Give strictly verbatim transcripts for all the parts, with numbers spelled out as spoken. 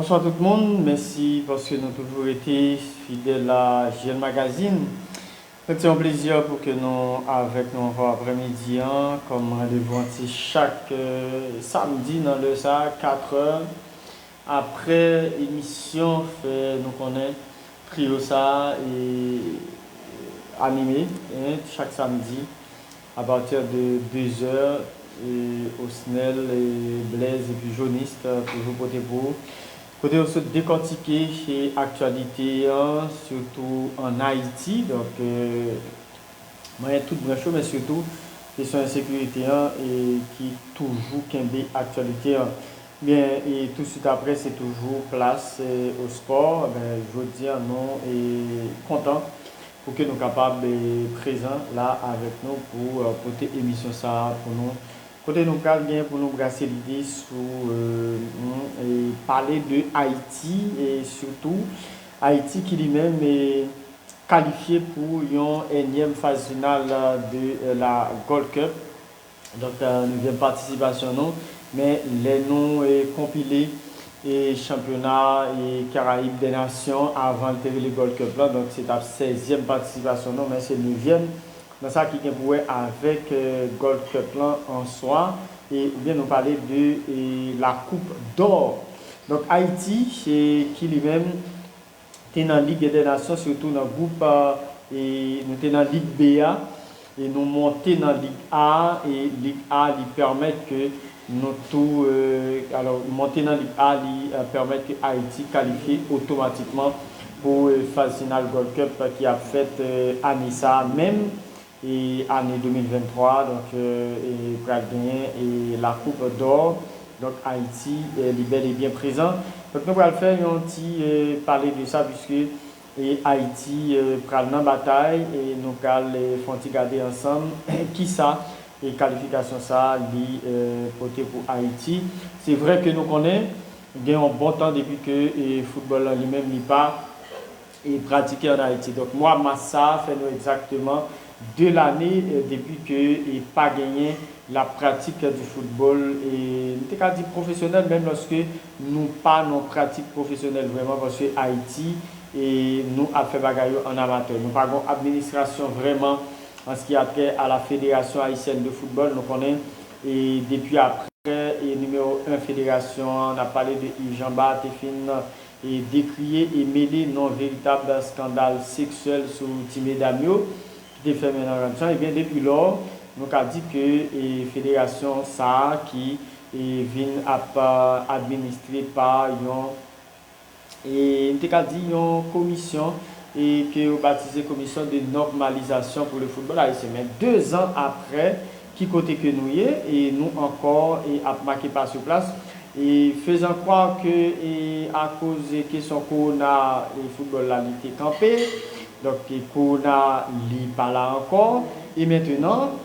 Bonswa tout moun, mèsi paske nou toujou rete fidèl a J L Magazine. Donk, se yon plezi pou ke nou avèk nou ankò aprèmidi an, kòm randevou an se chak, euh, samdi nan lè sa a, katrè. Aprè emisyon, fè nou konnen trio sa a e anime, hein, chak samdi, apati de de zè, e Osnel, e Blaise, epi Jonis, euh, toujou pote pou ou. Kote yo sot dekòtike e aktyalite an, sitou ann Ayiti. Donk, euh, manyen tout branch yo, men sitou kesyon ensekirite an e ki toujou kenbe aktyalite an. Byen, e tousuit aprè, se toujou plas, e, o spò. Byen, jodi a, nou, e, kontan pou ke nou kapab, e, prezan la avèk nou pou, e, pote emisyon sa a pou nou. Kote nou pral gen pou nou brase lide sou, e, nou, e, pale de Ayiti, e sitou Ayiti ki li menm, e, kalifye pou yon ènyèm faz final de, e, la Gold Cup. Donk, e, nevyèm patisipasyon nou, men lè nou, e, konpile, e, chanpyona, e, Karayib dè Nasyon avan l te rele Gold Cup la, donk se t ap sèzyèm patisipasyon nou, men se nevyèm nan sa ki gen pou wè avèk, e, Gold Cup lan an swa, e, oubyen nou pale de, e, la Coupe d'Or. Donk, Ayiti, e, ki li menm te nan Lig dè Nasyon, sitou nan gwoup, e, nou te nan Lig B a, e nou monte nan Lig A, e Lig A li pèmèt ke nou tou, e, alò, monte nan Lig A, li, e, pèmèt ke Ayiti kalifye otomatikman pou, e, faz final Gold Cup ki ap fèt, e, ane sa a menm, e ane de mil venntwa, donk, e, e pral genyen, e, la Coupe d'Or. Donk, Ayiti, e, li bèl e byen prezan. Donk, nou pral fè yon ti, e, pale de sa, piske, e, Ayiti, e, pral nan batay, e nou pral, e, fè yon ti gade ansanm kisa, e, kalifikasyon sa a, li, e, pote pou Ayiti. Se vre ke nou konnen, gen yon bon tan depi ke, e, foutbòl lan li menm, li pa e pratike ann Ayiti. Donk, mwa mas sa a fè nou egzakteman de lane, e, depi ke, e, pa genyen la pratik du football, e, nou te ka di pwofesyonèl, menm lòske nou pa nan pratik pwofesyonèl vrèman, paske Ayiti, e, nou ap fè bagay yo ann amatè. Nou pa gon administrasyon vrèman an ce qui a trait à la Fédération Haïtienne de Football. Nou konnen, e, depi aprè, e, nimewo en federasyon an, n ap pale de Yves Jean Bart, te fin e dekriye e mele non veritab eskandal seksyèl sou ti medam yo ki te fèmen nan rant lan, ebyen, depi lò, nou ka di ke, e, federasyon sa a ki, e, vin ap, a, administre pa yon, e, m te ka di yon komisyon, e, ke yo batize Commission de Normalisation pour le Football Haïtien. Men de zan aprè, ki kote ke nou ye, e nou ankò, e, ap make pa sou plas, e faisant croire ke, e, akoz, e, kesyon kowona, e, foutbòl la, li te kanpe, donk, e, kowona, li pa la ankò, e mentenan,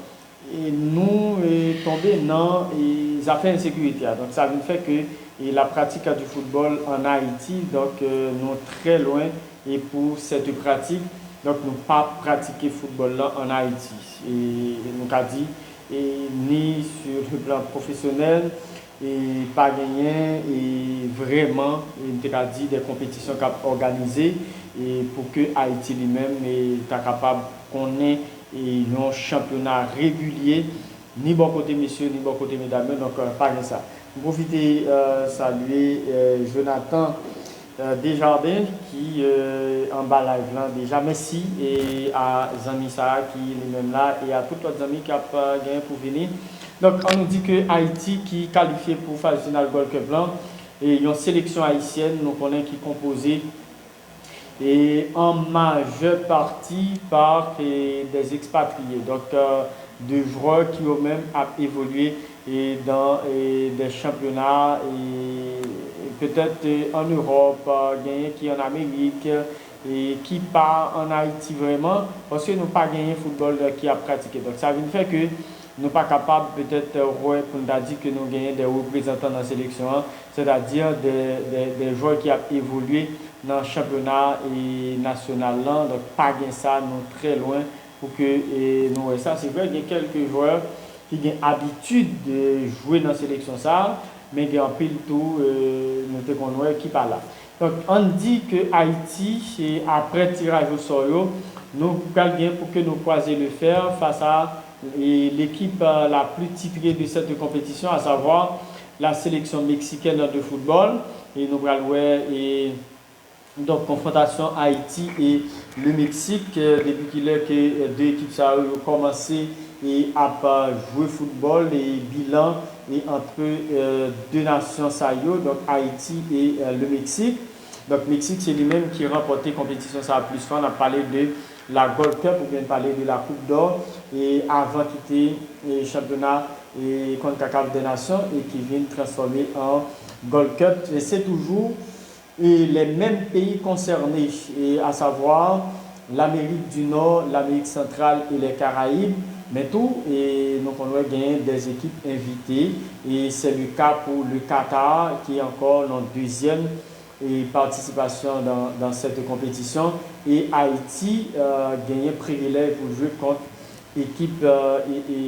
e, nou, e, tonbe nan, e, zafè ensekirite a. Donk, sa vin fè ke, e, la pratique du football en Haïti, donk, e, nou trè lwen, e, pou cette pratique. Donk, nou pa pratike foutbòl lan ann Ayiti. E nou ka di, e, ni sur le plan professionnel, e pa genyen, e vrèman, e m te ka di, de konpetisyon k ap òganize, e pou ke Ayiti li menm, e ta kapab konnen, e yon chanpyona regilye, ni bò kote mesye, ni bò kote medam yo, donk, e, pa gen sa. M pwofite, e, salye, e, Jonathan, e, Desjardins ki, e, anba live lan deja. Mèsi, e, a zanmi sa a ki li menm la, e a tout lòt zanmi k ap, e, genyen pou vini. Donk, an nou di ke Ayiti ki kalifye pou faz final Gold Cup lan, e yon seleksyon ayisyèn, nou konnen, ki konpoze e an majè pati pa, e, des expatriés. Donk, e, de jwè ki yo menm ap evolye, e, dan, e, de chanpyona, e, e petèt, e, an Ewòp, e, genyen ki an Amerik, e, ki pa an Ayiti vrèman, paske nou pa genyen foutbòl, e, ki ap pratike. Donk, sa vin fè ke nou pa kapab petèt, e, wè pou n ta di ke nou genyen de reprezantan nan seleksyon an, sètadi de, de, de jwè ki ap evolye nan chanpyona, e, nasyonal lan. Donk, pa gen sa, nou trè lwen pou ke, e, nou wè sa. Se vre, gen kèlke jwè ki gen abitid de jwe nan seleksyon sa a, Men gen anpil tou, e, nou te konn wè ki pa la. Donk, ann di ke Ayiti, e, aprè tiraj osò yo, nou pral gen pou ke nou kwaze le fè fas a, e, l'équipe, e, la plus titrée de cette compétition, à savoir la sélection mexicaine de football. E nou pral wè, e, Donk, konfwontasyon Ayiti e le Meksik, e, depi kilè ke, e, de ekip sa yo, yo kòmanse e ap, e, jwe foutbòl e bilan e ant, e, de nasyon sa yo, donk Ayiti e, e, le Meksik. Donk, Meksik se li menm ki ranpòte konpetisyon sa a plis fwa. N ap pale de la Gold Cup oubyen n pale de la Coupe d'Or. E avan ki te, e, chanpyona, e, CONCACAF des Nations e ki vin transfòme an Gold Cup. E se toujou e les mêmes pays concernés, e, à savoir l'Amérique du Nord, l'Amérique centrale et les Caraïbes. Men tou, e, nou konn wè genyen des équipes invitées, e c'est le cas pour le Qatar, qui est encore en deuxième, e, participation dans, dans cette compétition. E Ayiti, e, genyen privilèj pou jwe kont ekip, e, e, e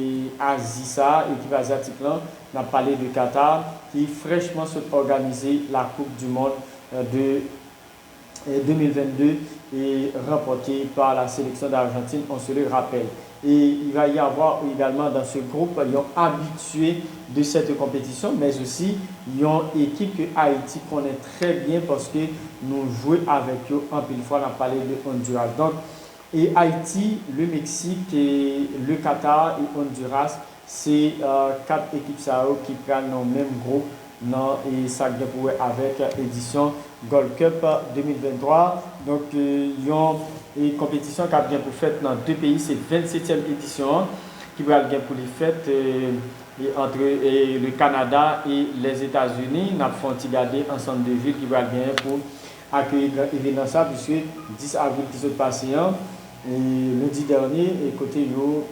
Azi sa, ekip azyatik lan, n ap pale de Qatar, ki frèchman sot òganize la Coupe du Monde, e, de, e, deux mille vingt-deux et remportée par la sélection d'Argentine, on se le rappelle. Et il va y avoir également dans ce groupe yon abitye de cette compétition, mais aussi yon ekip ke Ayiti konnen trè byen paske nou jwe avèk yo anpil fwa, n ap pale de Honduras. Donk, e Ayiti, le Meksik, e le Qatar e Honduras, se, e, kat ekip sa yo ki pral nan menm gwoup nan, e sa k gen pou wè avèk edisyon Gold Cup de mil venntwa. Donk, e, yon, e, konpetisyon k ap gen pou fèt nan de peyi, se vennsetyèm edisyon an ki pral gen pou li fèt, e, e, entre, e, le Canada et les États-Unis. N ap fè yon ti gade ansanm de vil ki pral genyen pou akeyi gran evènman sa, piske dis avril ki sot pase an, e, lendi dènye, e, kote yo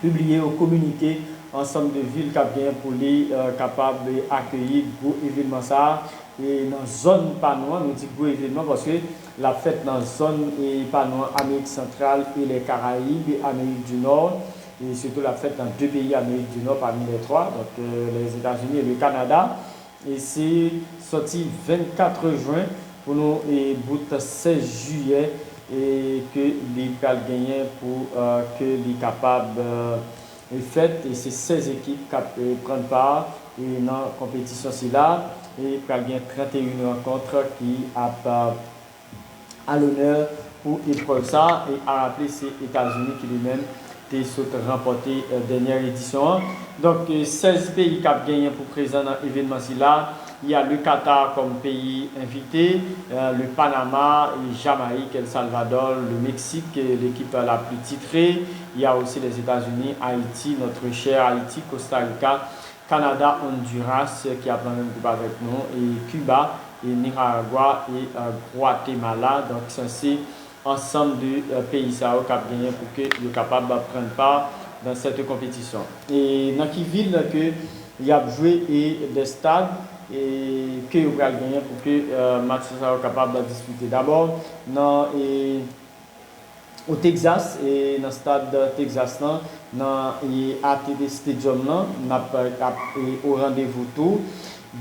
pibliye yon kominike ansanm de vil k ap genyen pou li, e, kapab, e, akeyi gwo evènman sa a, e, nan zòn pa nou an. Nou di gwo evènman paske l ap fèt nan zòn, e, pa nou an, Amerik Santral e les Caraïbes, e Amerik di Nò, e sitou l ap fèt nan de peyi Amerik di Nò pami les trois, donk, e, Lèzetazini e le Kanada. E se sòti vennkat jen pou nou, e, bout sèz jiyè, e ke li pral genyen pou, e, ke li kapab, e, fèt. E se sèz ekip k ap, e, pran pa, e, nan konpetisyon sila. E pral gen trannteyen rankont ki ap, e, a lonè pou eprèv sa a. E a raple, se Etazini ki li menm te sot ranpòte, e, dènyè edisyon an. Donk, e, sèz peyi k ap genyen pou prezan nan evènman sila. Il y a le Qatar comme pays invité, e, le Panama, e, Jamayik, El Salvador, le Mexique, e, l'équipe la plus titrée. Il y a aussi les États-Unis, Haïti, notre cher Haïti, Costa Rica, Kanada, Honduras, ki ap nan menm gwoup avèk nou, e Kiba, e Nikaragwa, e, e, Gwatemala. Donk, sa se ansanm de, e, peyi sa yo k ap genyen pou ke yo kapab pran pa dans cette compétition. E nan ki vil ke y ap jwe e de stad, e ke yo pral genyen pou ke, e, match sa yo kapab dispite. Dabò, nan, e, o Texas, e nan stad Texas lan, nan, e, A T T Stadium lan, n ap, ap, e, o randevou tou.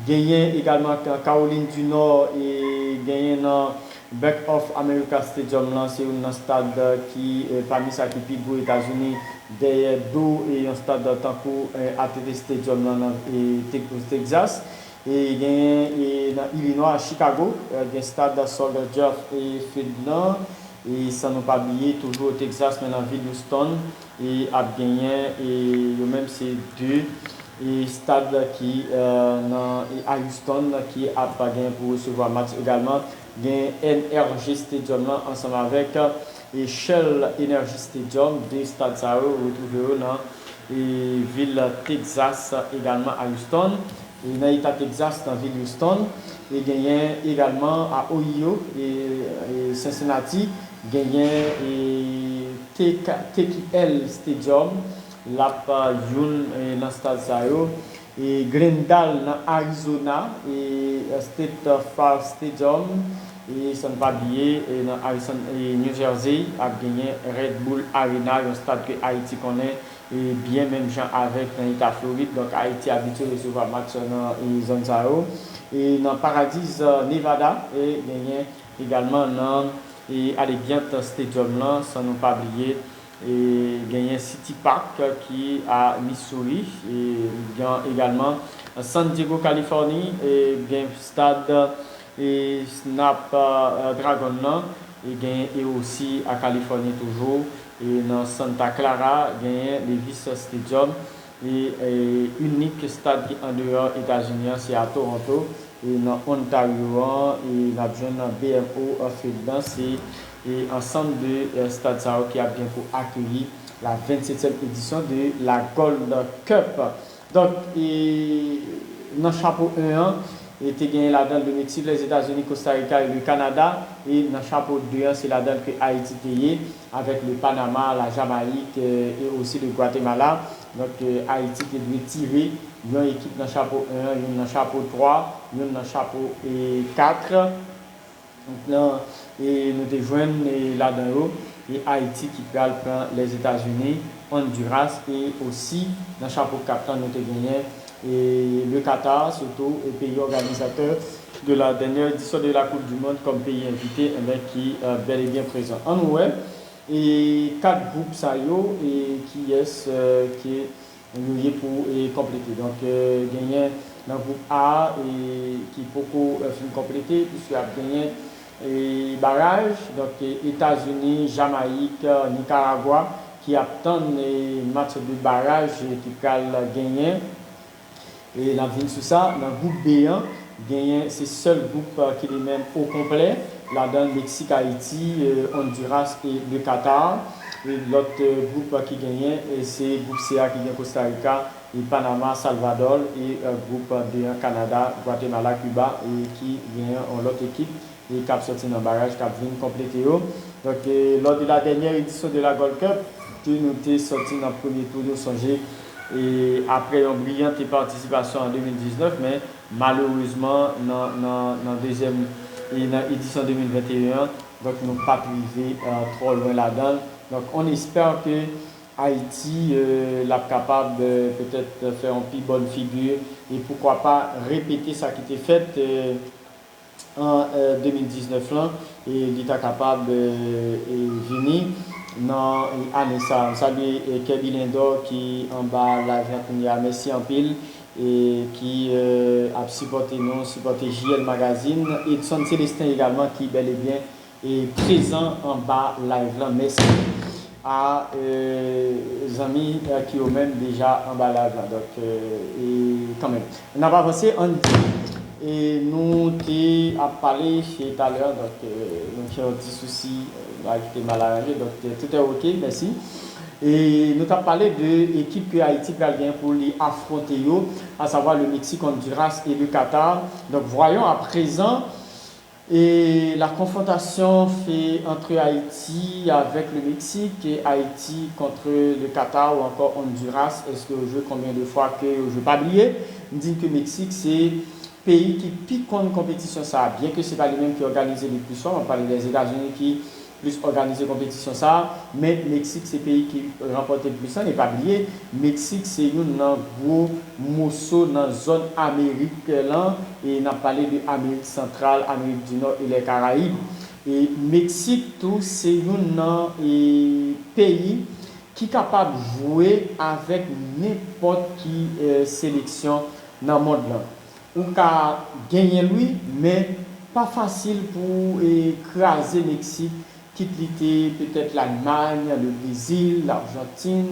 Genyen egalman Ka-, Kawolin di Nò, e genyen nan Bank of America Stadium lan, se youn nan stad ki, e, pami sa ki pi gwo Etazini, dèyè do, e, yon stad tankou, e, A T T Stadium lan nan, e, Te-, o Texas. E genyen, e, nan Illinois, a Chicago, e, gen stad Soldier Field lan, e san nou pa bliye, toujou o Texas, men nan vil Houston, e ap genyen, e yo menm se de, e stad ki, e, nan, e a Houston ki ap genyen pou resevwa match egalman. Gen N R G Stadium lan ansanm avèk, e Shell Energy Stadium. De stad sa yo, retwouve yo nan, e vil Texas egalman a Houston. E nan eta Texas, nan vil Houston. E genyen egalman a Ohio, e, e Cincinnati, genyen, e T K, T Q L Stadium, l ap, e, youn, e, nan stad sa yo. E Glendale nan Arizona, e State Farm Stadium, e san n pa bliye, e nan Arizona, e New Jersey, ap genyen Red Bull Arena, yon stad ke Ayiti konnen, e byen menm jan avèk nan eta Florid. Donk, Ayiti abitye resevwa match nan e zòn sa yo. E nan Paradiz, e, Nevada, e genyen egalman nan e Allegiant Stadium lan, san nou pa bliye e genyen City Park ki a Missouri, e gen egalman San Diego, Kalifòni, e gen stad e Snapdragon nan, e genyen e osi a Kalifòni toujou, e nan Santa Clara, genyen Levi's Stadium, e, e inik stad ki andeyò Etazini an, se a Toronto, e nan Ontario an, e n ap jwenn nan B M O Field lan, se e ansanm de e stad sa yo ki ap gen pou akeyi la vennsetyèm edisyon de la Gold Cup. Donk, e nan chapo en an, e te genyen ladan le Mexique, Lèzetazini, Kosta Rika e le Kanada. E nan chapo de an, se ladan ke Ayiti te ye, avèk le Panama, la Jamayik, e, e osi le Gwatemala. Donk, e, Ayiti te dwe tire yon ekip nan chapo en an, youn nan chapo twa, youn nan chapo e kat. Donk, nan, e nou te jwenn e ladan yo, e Ayiti ki pral pran Lèzetazini, Honduras, e osi nan chapo kat lan, nou te genyen e le Qatar, sitou e peyi òganizatè de la dènyè edisyon de la Coupe du Monde kòm peyi envite, enben, ki e, bèl e byen prezan. Ann wè e kat gwoup sa yo, e kiyès e, ke yo ye pou e, konplete. Donk, e, genyen nan gwoup A e, ki poko e, fin konplete, piske ap genyen e, baraj. Donk, e, Etazini, Jamayik, e, Nikaragwa, ki ap tann e, match de baraj e, ki pral genyen. E n ap vin sou sa, nan gwoup B an, genyen se sèl gwoup e, ki li menm o konplè, ladan Meksik, Ayiti, e, Honduras e le Qatar. E lòt e, gwoup e, ki genyen, e, se gwoup C a ki gen Kosta Rika, e Panama, Salvador, e e, gwoup D an, Kanada, Gwatemala, Kiba, e ki genyen yon lòt ekip, e k ap sòti nan baraj, k ap vin konplete yo. Donk, e lors de la dernière édition de la Gold Cup, ke nou te sòti nan premye tou, nou sonje, e apre yon briyante patisipasyon an de mil diznèf, men malerezman, nan, nan, nan dezyèm, e nan edisyon de mil venteyen an, donk nou pa t rive e, twò lwen ladan l. Donk, on espère que Ayiti, e, l ap kapab, e, petèt fè yon pi bòn figi e poukwa pa repete sa ki te fèt e, an e, de mil diznèf lan, e li ta kapab e, e, vini nan e, ane sa. M salye e, Kirby Lindor ki anba live lan kounye a. Mèsi anpil. E ki e, ap sipòte nou, sipòte J L Magazine. Edson Célestin egalman ki bèl e byen e prezan anba live lan. Mèsi a e, zanmi e, ki yo menm deja anba live lan. Donk, e, e kanmenm, n ap avanse, ann di, e nou te ap pale se talè, donk, e, nou fè yon ti sousi, e, nou a kite mal aranje, donk, e, tout est ok, mèsi. E nou t ap pale de ekip ke Ayiti pral gen pou li afwonte yo, à savoir le Mexique, Honduras et le Qatar. Donc, voyons à présent et la confrontation fait entre Haïti avec le Mexique et Haïti contre le Qatar ou encore Honduras. Est-ce que yo jwe, combien de fois que yo jwe? Pa bliye, m di ke Meksik se peyi ki pi konn konpetisyon sa a, byen ke se pa li menm ki òganize li plis fwa, m ap pale Lèzetazini ki plis òganize konpetisyon sa a, men Meksik se peyi ki ranpòte plis lan. E pa bliye, Meksik se youn nan gwo moso nan zòn Amerik lan, e n ap pale de Amerik Santral, Amerik di Nò e lè Karayib. E Meksik tou se youn nan e, peyi ki kapab jwe avèk nenpòt ki e, seleksyon nan mond lan. Ou ka genyen l wi, men pa fasil pou e, kraze Meksik, kit li te petèt Lalmay, le Brezil, Lajantin,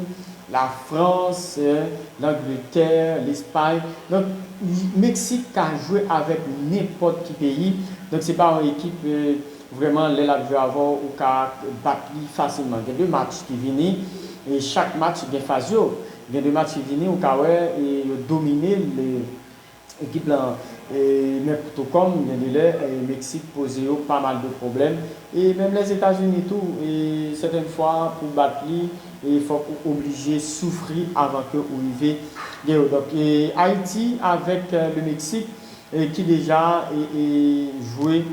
Lafrans, e, Langletè, Lespay. Donk, Meksik ka jwe avèk nenpòt ki peyi. Donk, se pa yon ekip e, vrèman, lè l ap jwe avè w, ou ka bat li fasilman. Gen de match ki vini, e chak match gen faz yo. Gen de match ki vini, ou ka wè e, yo domine l. E, ekip lan, e, men tou kòm, gen de lè, e, Meksik poze yo pa mal de pwoblèm. E menm Lèzetazini tou, e, sètèn fwa, pou bat li, e fòk ou oblije soufri avan ke ou rive gen yo. Donk, e, Ayiti avèk e, le Meksik, e, ki deja e, e, jwe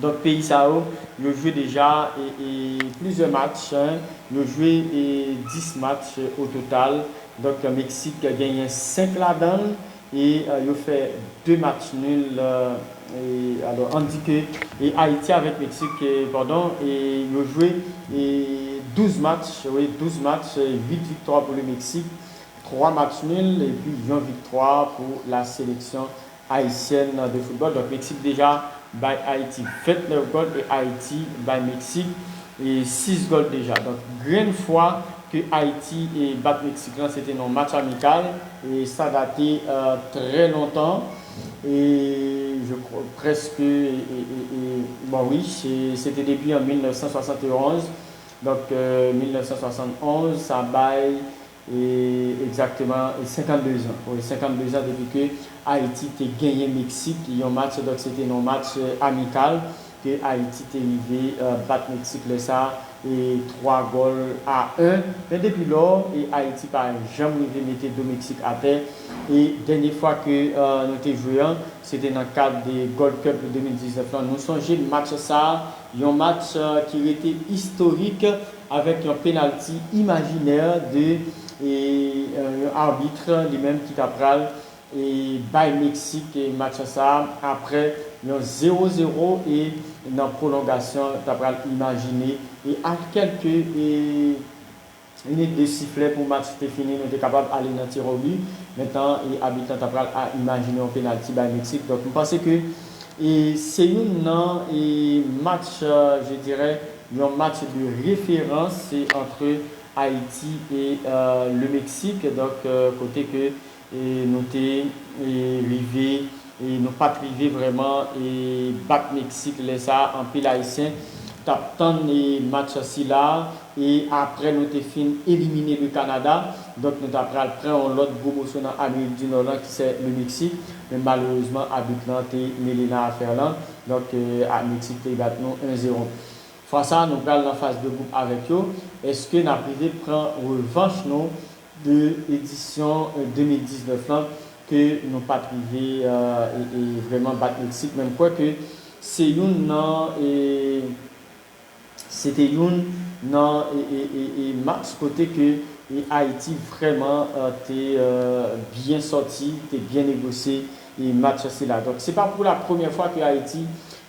Donk, peyi sa yo, yo jwe deja e, e plizyè match, en. Yo jwe e dis match o total. Donk, Meksik genyen senk ladan l e e yo fè de match nil. E, alò, ann di ke e Ayiti avèk Meksik, e, padon, e yo jwe e douz match, wi, douz match, e uit viktwa pou le Meksik, twa match nil epi yon viktwa pou la seleksyon ayisyèn de foutbòl. Donk, Meksik deja bay Ayiti vennèf gòl e Ayiti bay Meksik e sis gòl deja. Donk, grenn fwa ke Ayiti e bat Meksik lan, se te nan match amikal e sa date e trè lontan. E je kwè prèske, e, e, e, bon, wi, se, se te depi an mil nèf san swasann e onz. Donk, e, mil nèf san swasann onz, sa bay e egzakteman e senkannde zan. Wi, senkannde zan depi ke Ayiti te genyen Meksik yon match, donk se te yon match e amikal ke Ayiti te rive e bat Meksik lè sa e twa gòl a en. Men depi lò, e Ayiti pa janm rive mete do Meksik atè. E dènye fwa ke e nou te jwe an, se te nan kad de Gold Cup de de mil diznèf lan. Nou sonje match sa, yon match e ki rete istorik avèk yon penalti imajinè de e, e, yon abit li menm ki ta pral e bay Meksik e match sa aprè yon zewo zewo e nan pwolongasyon ta pral imajine e a kèlke e minit de siflè pou match te fini, nou te kapab ale nan tire o bi. Mentan e abit lan ta pral a imajine yon penalti bay Meksik. Donk, m panse ke e se youn nan e match, e, je dirais, yon match de référence entre Ayiti e e le Mexique. Donk, e kote ke e nou te e rive e nou pa t rive vrèman e bat Meksik lè sa a. Anpil Ayisyen t ap tann e match sila e aprè nou te fin elimine le Kanada, donk nou ta pral pran yon lòt gwo moso nan Amerik di Nò lan ki se le Meksik, men malerezman abit lan te mele nan afè lan, donk e a Meksik te bat nou en zewo. Fwa sa a, nou pral nan faz de gwoup avèk yo. Èske n ap rive pran revanch nou de edisyon e de mil diznèf lan ke nou pa t rive e, e, e vrèman bat Meksik? Men m kwè ke se youn nan e se te youn nan e, e, e, e match kote ke e Ayiti vrèman e, te e, byen sòti, te byen negosye e match sila. Donk, se pa pou la premyè fwa ke Ayiti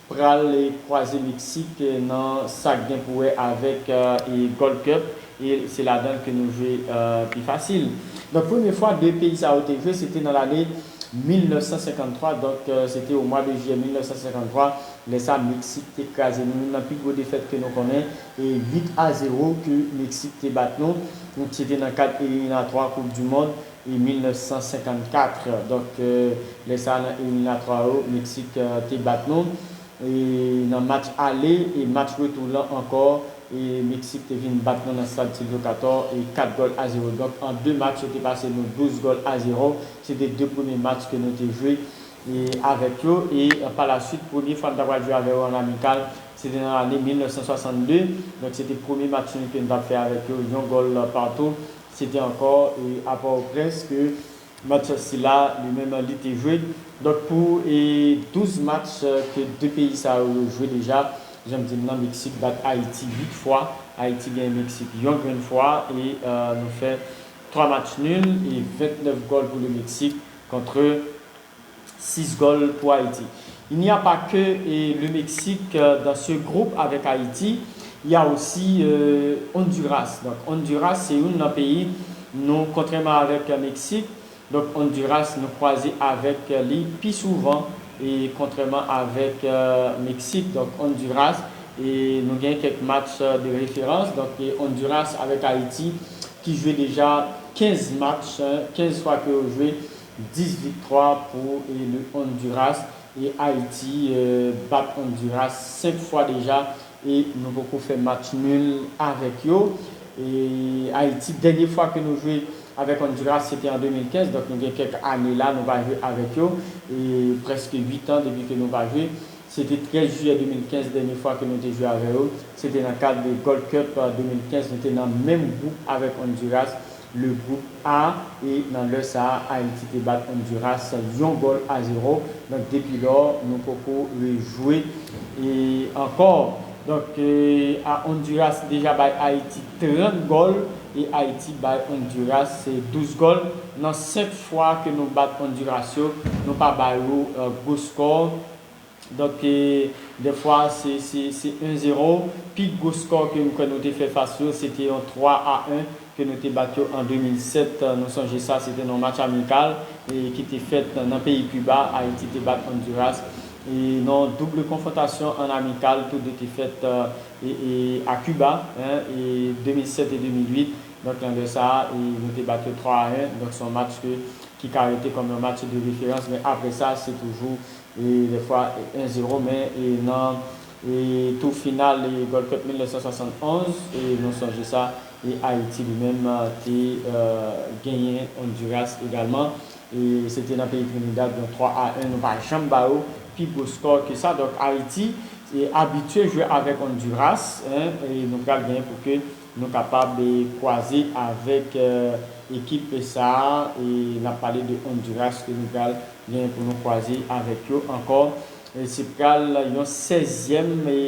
pral e, kwaze Meksik e, nan sa k gen pou wè avèk e, e Gold Cup. E se ladan l ke nou jwe e, pi fasil. Donk, premye fwa de peyi sa yo te jwe, se te nan lane mil nèf san senkann twa. Donk, e, se te o mwa de jiyè mil nèf san senkann twa. Lè sa, Meksik te kraze nou. Youn nan pi gwo defèt ke nou konnen, e uit a zewo ke Meksik te bat nou. Donk, se te nan kad eliminatwa Koup di Mond e mil nèf san senkannkat. Donk, e, lè sa a, nan eliminatwa yo, Meksik e, te bat nou. E nan match ale e match retou lan ankò, e Meksik te vin bat nou nan stad Silvio Cator e kat gòl a zewo. Donk, an de match, yo te pase nou douz gòl a zewo. Se te de premye match ke nou te jwe e avèk yo. E pa la swit, premye fwa n ta pral jwe avè yo an amikal, se te nan lane mil nèf san swasann de. Donk, se te premye match nou ke n t ap fè avèk yo, yon gòl patou. Se te ankò e apòprès ke match sila, li menm, li te jwe. Donk, pou e douz match e, ke de peyi sa yo jwe deja, jan m di n nan, Meksik bat Ayiti uit fwa, Ayiti genyen Meksik yon grenn fwa, e e nou fè twa match nil e vennèf gòl pou le Meksik contre six goals pour Haïti. Il n'y a pas que e, le Mexique e, dans ce groupe avec Haïti. Il y a aussi e, Honduras. Donk, Honduras, se youn nan peyi nou, kontrèman avèk e, Meksik. Donk, Honduras, nou kwaze avèk e, li pi souvan, e kontrèman avèk e, Meksik. Donk, Honduras, e nou gen kèk match e, de referans. Donk, e Honduras avèk Ayiti, ki jwe deja kenz match, en, kenz fwa ke yo jwe, dis viktwa pou e, le Honduras. E Ayiti e, bat Honduras senk fwa deja e nou poko fè match nil avèk yo. E Ayiti, dènye fwa ke nou jwe avèk Honduras, se te an de mil kenz, donk nou gen kèk ane la, nou pa jwe avèk yo. E prèske uit an depi ke nou pa jwe. Se te trèz jiyè de mil kenz, dènye fwa ke nou te jwe avè yo. Se te nan kad de Gold Cup e, de mil kenz, nou te nan menm gwoup avèk Honduras. le groupe A, e nan lè sa a, Ayiti te bat Honduras yon gòl a zewo. Donk, depi lò, nou poko rejwe e ankò. Donk, e, a Honduras deja bay Ayiti trant gòl, e Ayiti bay Honduras, e, douz gòl. Nan senk fwa ke nou bat Honduras yo, nou pa ba yo, e, gwo skò. Donk, e, dèfwa, se, se, se en zewo. Pi gwo skò ke m kwè nou te fè fas yo, se te yon twa a en ke nou te bat yo an de mil sèt. Nou sonje sa, se te nan match amikal, e, ki te fèt nan peyi Kiba. Ayiti te bat Honduras. E nan double konfwontasyon an amikal, tou de te fèt, e, e, a Kiba, en, e de mil sèt e de mil uit. Donk, nan lè sa a, e, nou te bat yo twa a en. Donk, se yon match ke, ki ka rete kòm yon match de referans. Men apre sa, se toujou, e, dèfwa, e, en zewo. Men, e, nan, e, tou final, e, Gold Cup mil nèf san swasann onz, e, nou sonje sa, e, Ayiti li menm, e, te, e, genyen Honduras egalman. E se te nan peyi Trinidad, yon twa a en, nou pa janm ba yo pi gwo skò ke sa. Donk, Ayiti, e, abitye jwe avèk Honduras, en, e nou pral genyen pou ke nou kapab, e, kwaze avèk, e, ekip sa a, e n ap pale de Honduras ke nou pral genyen pou nou kwaze avèk yo ankò. E se pral yon sèzyèm, e,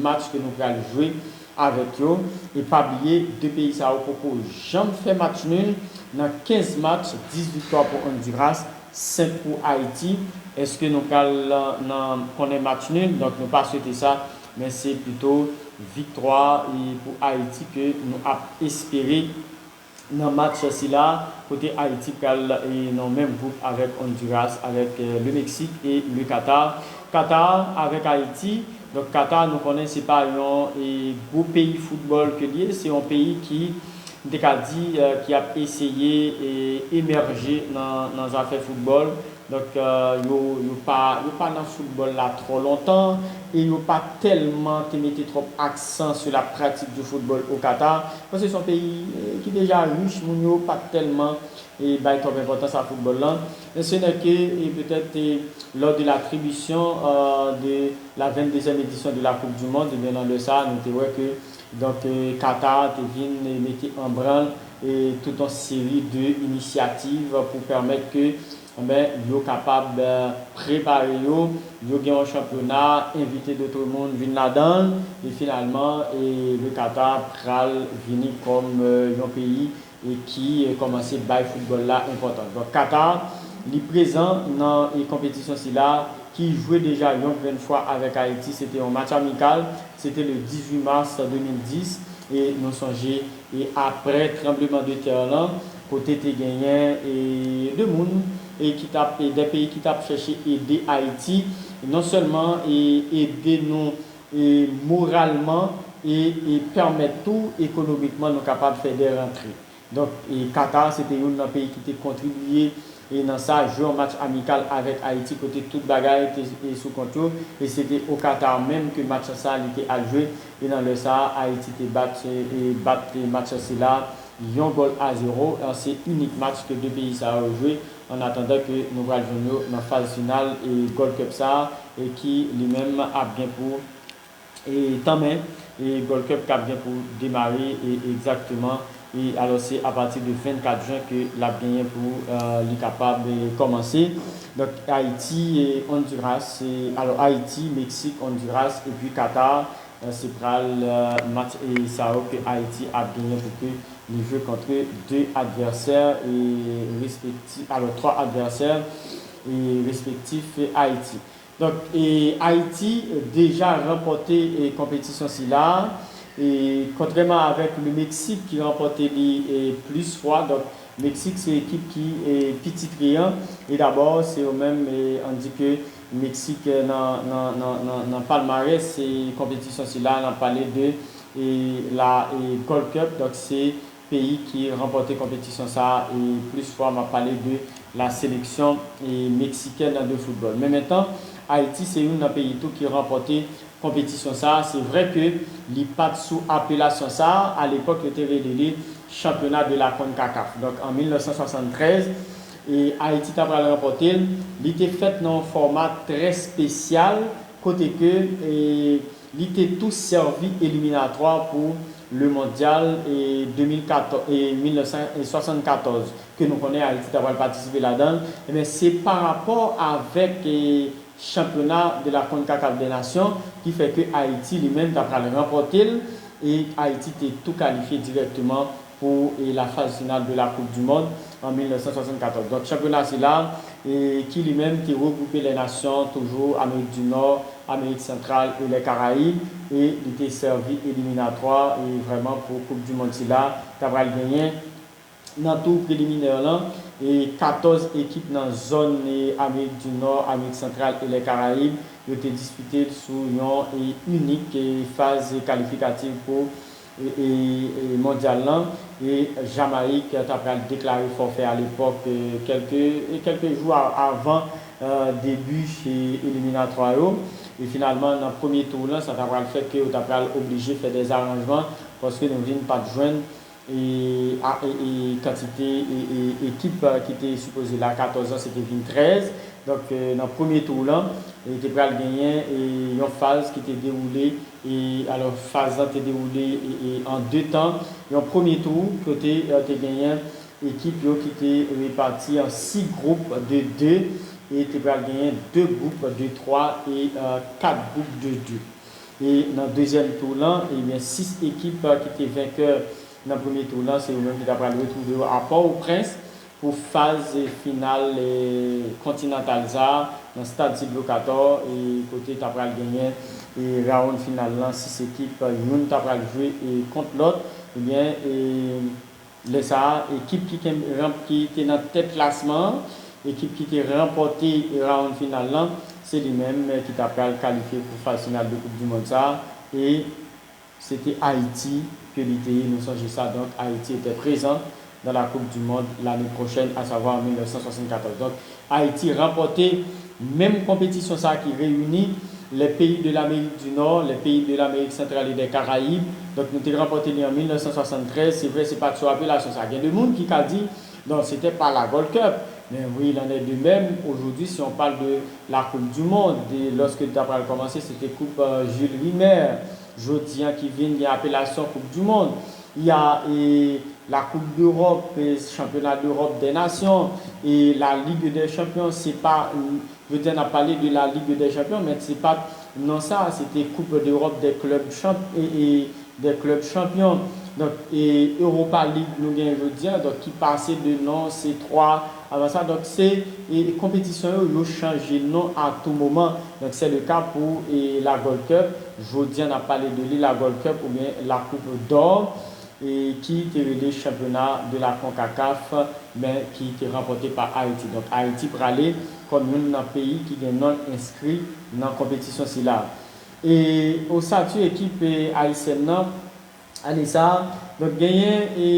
match ke nou pral jwe avèk yo. E pa bliye, de peyi sa yo poko janm fè match nul nan kenz match, dis viktwa pou Honduras, senk pou Ayiti. Èske nou pral nan, nan konnen match nul? Donk, nou pa swete sa, men se pito viktwa, e, pou Ayiti ke nou ap espere nan match sila, kote Ayiti pral, e, nan menm gwoup avèk Honduras, avèk, e, le Mexique et le Qatar. Qatar avèk Ayiti, donk Qatar, nou konnen se pa yon, e, gwo peyi foutbòl ke li ye, se yon peyi ki, m te ka di, e, ki ap eseye, e, emèje nan, nan zafè foutbòl. Donk, e, yo, yo pa, yo pa nan foutbòl la twò lontan e yo pa tèlman te mete twòp aksan sur la pratique du football au Qatar, paske se yon peyi, e, ki deja rich, moun yo pa tèlman, e, bay twòp enpòtans a foutbòl lan. E ce n'est que, e, peut-être, e, lors de l'attribution, e, de la vingt-deuxième édition de la Coupe du Monde, ebyen, nan lè sa a, nou te wè ke, donk, e, Qatar te vin, e, mete an branl, e, tout yon seri de inisyativ pou pèmèt ke, enben, yo kapab, e, prepare yo, yo gen yon chanpyona, envite dotre moun vin ladan l, e finalman, e, le Qatar pral vini kòm, e, yon peyi, e, ki, e, kòmanse bay foutbòl la enpòtans. Donk, Qatar, li prezan nan, e, konpetisyon sila, ki jwe deja yon grenn fwa avèk Ayiti. Se te yon match amikal, se te le dizuit mas de mil dis, e nou sonje, e aprè tranbleman de tè lan, kote te genyen, e, de moun, e ki t ap, e de peyi ki t ap chèche ede Ayiti, non sèlman, e, ede nou, e, moralman, e, e pèmèt tou ekonomikman nou kapab fè de rantre. Donk, e, Qatar, se te youn nan peyi ki te kontribiye, e, nan sa, jwe yon match amikal avèk Ayiti, kote tout bagay te, e, sou kont yo, e se te o Qatar menm ke match sa, li te al jwe, e nan lè sa, Ayiti te bat, e, e bat, e, match sila, yon gòl a zewo, e se inik match ke de peyi sa yo jwe, an atandan ke nou pral jwenn yo nan faz final, e, Gold Cup sa, e ki, li menm, ap gen pou e tanmen, e Gold Cup k ap gen pou demare, e egzakteman, e alò se apati de vennkat jen ke l ap genyen pou, e, li kapab, e, kòmanse. Donk, Ayiti, e, Honduras, e, alò Ayiti, Meksik, Honduras, epi Qatar, e, se pral, e, match, e, sa yo ke Ayiti ap genyen pou ke li jwe kont de advèsè, e, respektif, alò twa advèsè, e, respektif, e, Ayiti. Donk, e, Ayiti, e, deja ranpòte, e, konpetisyon sila, e, kontrèman avèk le Meksik ki ranpòte li, e, plis fwa. Donk, Meksik se ekip ki, e, pi titre an, e dabò, se yo menm, e, ann di ke Meksik, e, nan, nan, nan, nan, nan palmarès, e, konpetisyon sila, n ap pale de, e, la, e, Gold Cup, donk se peyi ki ranpòte konpetisyon sa a, e plis fwa, m ap pale de la sélection, e, mexicaine de football. Men mentan, Ayiti se youn nan peyi tou ki ranpòte konpetisyon sa a. Se vrè ke li pa t sou apelasyon sa a, alepòk yo te rele li Championnat de la CONCACAF. Donk, an mil nèf san swasann trèz, e, Ayiti ta pral ranpòte l. Li te fèt nan yon fòma trè espesyal, kote ke, e, li te tou sèvi eliminatwa pou le mondyal e de mil katòz, e mil nèf san swasannkatòz, ke nou konnen Ayiti ta pral patisipe ladan l, ebyen, se pa rapò avèk, e, chanpyona de la CONCACAF des Nations, ki fè ke Ayiti li menm ta pral ranpòte l, e Ayiti te tou kalifye dirèkteman pou, e, la phase finale de la Coupe du Monde en mil nèf san swasannkatòz. Donk, chanpyona sila, e, ki li menm te regwoupe lè nasyon, toujou Amerik di Nò, Amerik Santral e lè Karayib, e li te sèvi eliminatwa, e vrèman pou Coupe du Monde sila, ta pral genyen nan tou preliminè lan, e katòz ekip nan zòn, e, Amerik di Nò, Amerik Santral e lè Karayib, yo te dispite l sou yon, e, inik, e, faz kalifikatif pou, e, e, e, mondyal lan. E Jamayik ta pral deklare fòfè alepòk, e, kèlke, e, kèlke jou a- avan, e, debi, e, eliminatwa yo. E finalman, nan premye tou lan, sa ta pral fè ke yo ta pral oblije fè dè zaranjman, paske nou vin pa t jwenn e, a, e, e kantite, e, e, ekip, e, ki te sipoze la katòz an, se te vin trèz. Donk, e, nan premye tou lan, e, te pral genyen, e, yon faz ki te dewoule, e, alò, faz lan te dewoule, e, e, an de tan. Yon premye tou kote, e, te genyen ekip yo ki te repati an sis gwoup de de, e te pral genyen de gwoup de twa e, e, kat gwoup de de. E nan dezyèm tou lan, ebyen, sis ekip, e, ki te venkè nan premye tou lan, se yo menm ki ta pral retwouve yo a Pòtoprens pou faz, e, final, e, kontinantal sa a nan stad Sidlo Cator, e, kote ta pral genyen, e, rawonn final lan, sis ekip, e, youn ta pral jwe, e, kont lòt, ebyen, e, lè sa a, ekip ki, ki te nan tèt klasman an, ekip ki te ranpòte rawonn final lan, se li menm, e, ki ta pral kalifye pou faz final de Coupe du Monde sa a, e se te Ayiti ke li te ye, nou sonje sa, donk Ayiti était présent dans la Coupe du Monde l'année prochaine, à savoir en mil nèf san swasannkatòz. Donk, Ayiti ranpòte menm konpetisyon sa a ki reyini les pays de l'Amérique du Nord, les pays de l'Amérique centrale et des Caraïbes. Donk, nou te ranpòte li an mil nèf san swasann trèz. Se vre, se pa t sou apelasyon sa a. Gen de moun ki ka di, non, c'était pas la Gold Cup. Mais oui, il en est de même. Aujourd'hui, si on parle de la Coupe du Monde, e lòske li ta pral kòmanse, se te Koup, e, Jules Rimet. Jodi an ki vin, gen apelasyon Coupe du Monde. Il y a, e, la Coupe d'Europe, e, Championnat d'Europe des Nations, e la Ligue des Champions, se pa, jodi an n ap pale de la Ligue des Champions, men se pa t non sa, se te Coupe d'Europe des clubs champ-, e, e, des clubs champions. Donk, e Europa League nou gen jodi an, donk ki pase de non, se twa avan sa. Donk, se, e, e konpetisyon yo, yo chanje non a tou moman. Donk, c'est le cas pour, e, la Gold Cup. Jodi an, n ap pale de li, la Gold Cup oubyen la Coupe d'Or, e ki te rele chanpyona de la CONCACAF, men ki te ranpòte pa Ayiti. Donk, Ayiti prale kòm youn nan peyi ki gen non l enskri nan konpetisyon sila. E osatu ekip, e, ayisyèn nan, ane sa a, donk, genyen, e,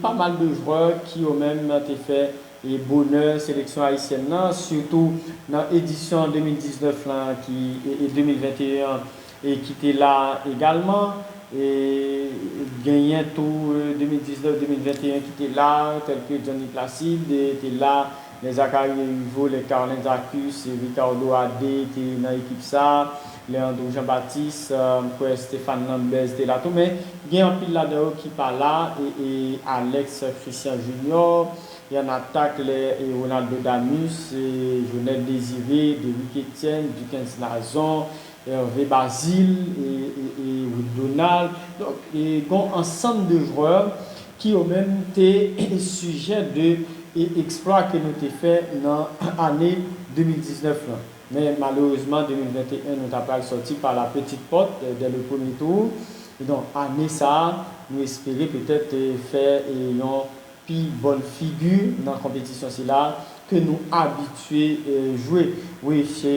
pa mal de jwè ki yo menm te fè, e, bonè seleksyon ayisyèn nan, sitou nan edisyon de mil diznèf lan ki, e, e de mil venteyen an, e ki te la egalman. E genyen tou, e, de mil diznèf, de mil venteyen ki te la, tèlke Johnny Placide, e, te la, les Zacharie Erivo, les Carlens Arcus, e, Ricardo Adé te nan ekip sa, Leandro Jean Baptiste, e, m kwè Stéphane Lambez te la tou, men gen anpil ladan yo ki pa la, e, e Alex Christian Junior, e an atak, lè, e Ronaldo Damus, e Jonel Désiré, Derrick Etienne, Duckens Nazon, Hervé Bazile, e, e, e Wick Donald. Donk, e gon ansanm de jwè ki yo menm te sijè de, e eksplwa ke nou te fè nan ane de mil diznèf lan. Men malerezman, de mil venteyen, nou ta pral sòti pa la petite porte, e, dès le premier tour. E donk, ane sa a, nou espere petèt, e, fè, e, yon pi bòn figi nan konpetisyon sila ke nou abitye, e, jwe. Wi, se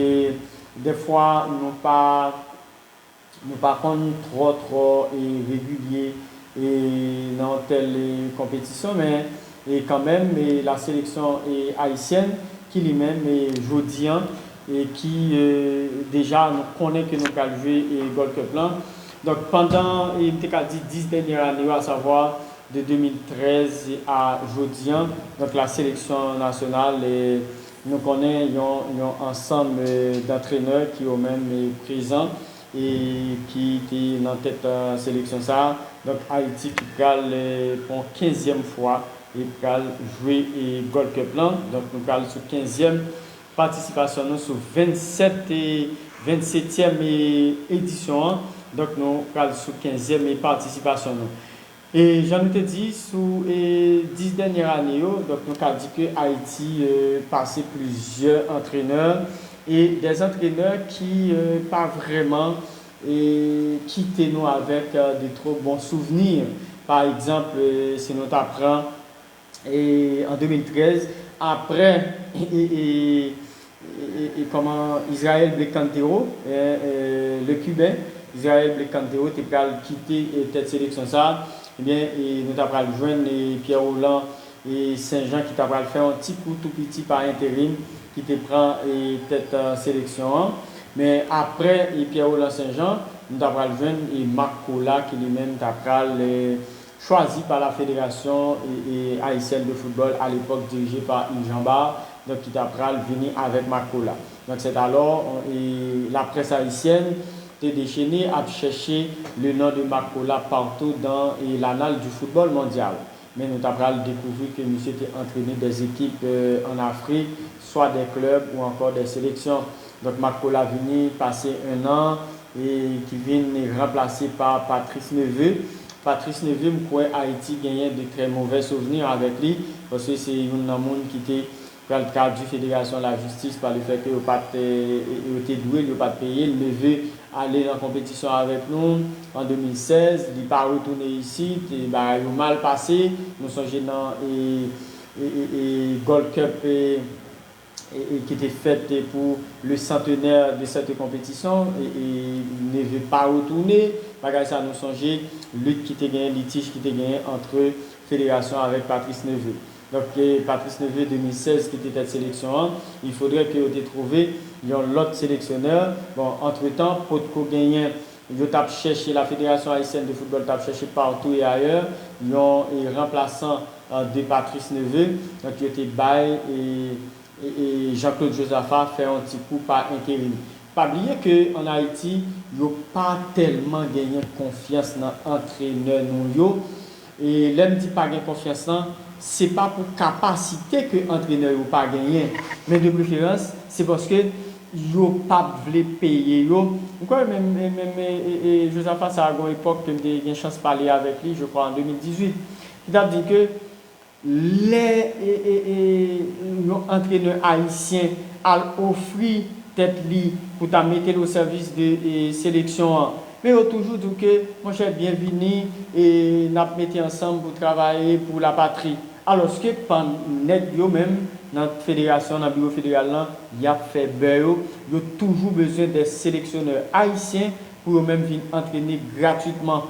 dèfwa nou pa, nou pa konn twò, twò, e, regilye, e, nan tèl, e, konpetisyon, men, e, kanmenm, e, la sélection, e, ayisyèn ki li menm, e, jodi an, e, ki, e, deja nou konnen ke nou pral jwe, e, Gold Cup lan. Donk, pandan, e, m te ka di dis dènyè ane yo, asavwa de de mil trèz a jodi an, donk, la sélection nationale, e, nou konnen yon, yon ansanm, e, dantrenè ki yo menm, e, prezan, e ki te nan tèt seleksyon sa a. Donk Ayiti ki pral pou kenzyèm fwa e pral jwe Gold Cup lan. Donk nou pral sou kenzyèm patisipasyon nou sou vennsèt e vennsetyèm edisyon an. Donk nou pral sou kenzyèm patisipasyon nou. E jan nou te di, sou e dis dènyè ane yo, donk nou ka di ke Ayiti e, pase plizyè antrenè e dè antrenè ki e, pa vrèman e, kite nou avèk e, de twò bon souvni. Pa egzanp, e, si nou ta pran e, an de mil trèz, apre e, e, e, e, e, kòman Israel Blecantero, e, e, le Cubain, Israel Blecantero te pral kite e, tèt seleksyon sa a, ebyen, e, nou ta pral jwenn e, Pierre Roland e, Saint-Jean ki ta pral fè yon ti kou tou piti pa enterim, ki te pran e, tèt e, seleksyon an. Men apre e, Pierre Roland Saint-Jean, nou ta pral jwenn e, Marc Colas ki li menm ta pral e, chwazi pa la Fédération e, e, Haïtienne de Football à l'époque dirigée par Yves Jean Barre, donk ki ta pral vini avèk Marc Colas. Donk c'est alors e, la presse haïtienne te déchaîné ap chèche le nom de Marc Colas partout dans e, l'annale du football mondial. Men nou ta pral dekouvri ke misye te antrene dè ekip e, an Afrik, swa dè klèb ou ankò dè seleksyon. Donk Marc Colas vini pase en an e ki vin ranplase pa Patrice Neveu. Patrice Neveu, m kwè Ayiti genyen de trè movè souvni avèk li, paske se youn nan moun ki te pral tradui federasyon lajistis pa le fè ke yo pa t, e, e, yo te dwe l, yo pa t peye l. Neveu ale nan konpetisyon avèk nou an de mil sèz, li pa retounen isit, e bagay yo mal pase. Nou sonje nan e, e, e, e, Gold Cup e, e, e, ki te fèt pou le centenaire de cette compétition, e, e, Neveu pa retounen. Bagay sa nou sonje lit ki te genyen, litij ki te genyen antre federasyon avèk Patrice Neveu. Donk e, Patrice Neveu de mil sèz ki te tèt seleksyon an, il faudrait ke yo te twouve yon lòt seleksyonè. Bon, antretan, potko genyen, yo t ap chèche, la Fédération Haïtienne de Football t ap chèche partout et ailleurs yon e, ranplasan e, de Patrice Neveu. Donk yo te bay e, e, e, Jean-Claude Josaphat fè yon ti kou pa enterim. Pa bliye ke an Ayiti, yo pa tèlman genyen konfyans nan antrenè nou yo. E lè m di pa gen konfyans lan, se pa pou kapasite ke antrenè yo pa genyen, men de preferans, se paske yo p ap vle peye yo. M kwè menm, menm, menm e, e, e, Josaphat sa a gon epòk ke m te gen chans pale avèk li, je crois an de mil dizuit, ki t ap di ke lè e, e, e, yon antrenè ayisyen al ofri tèt li pou ta mete l o sèvis de e, seleksyon an, men yo toujou di w ke, monchè, byenvini, e n ap mete ansanm pou travay pou lapatri. Alòske pa nèg yo menm nan federasyon, nan biwo federal lan, y ap fè bè yo. Yo toujou bezwen de seleksyonè ayisyen pou yo menm vin antrene gratwitman.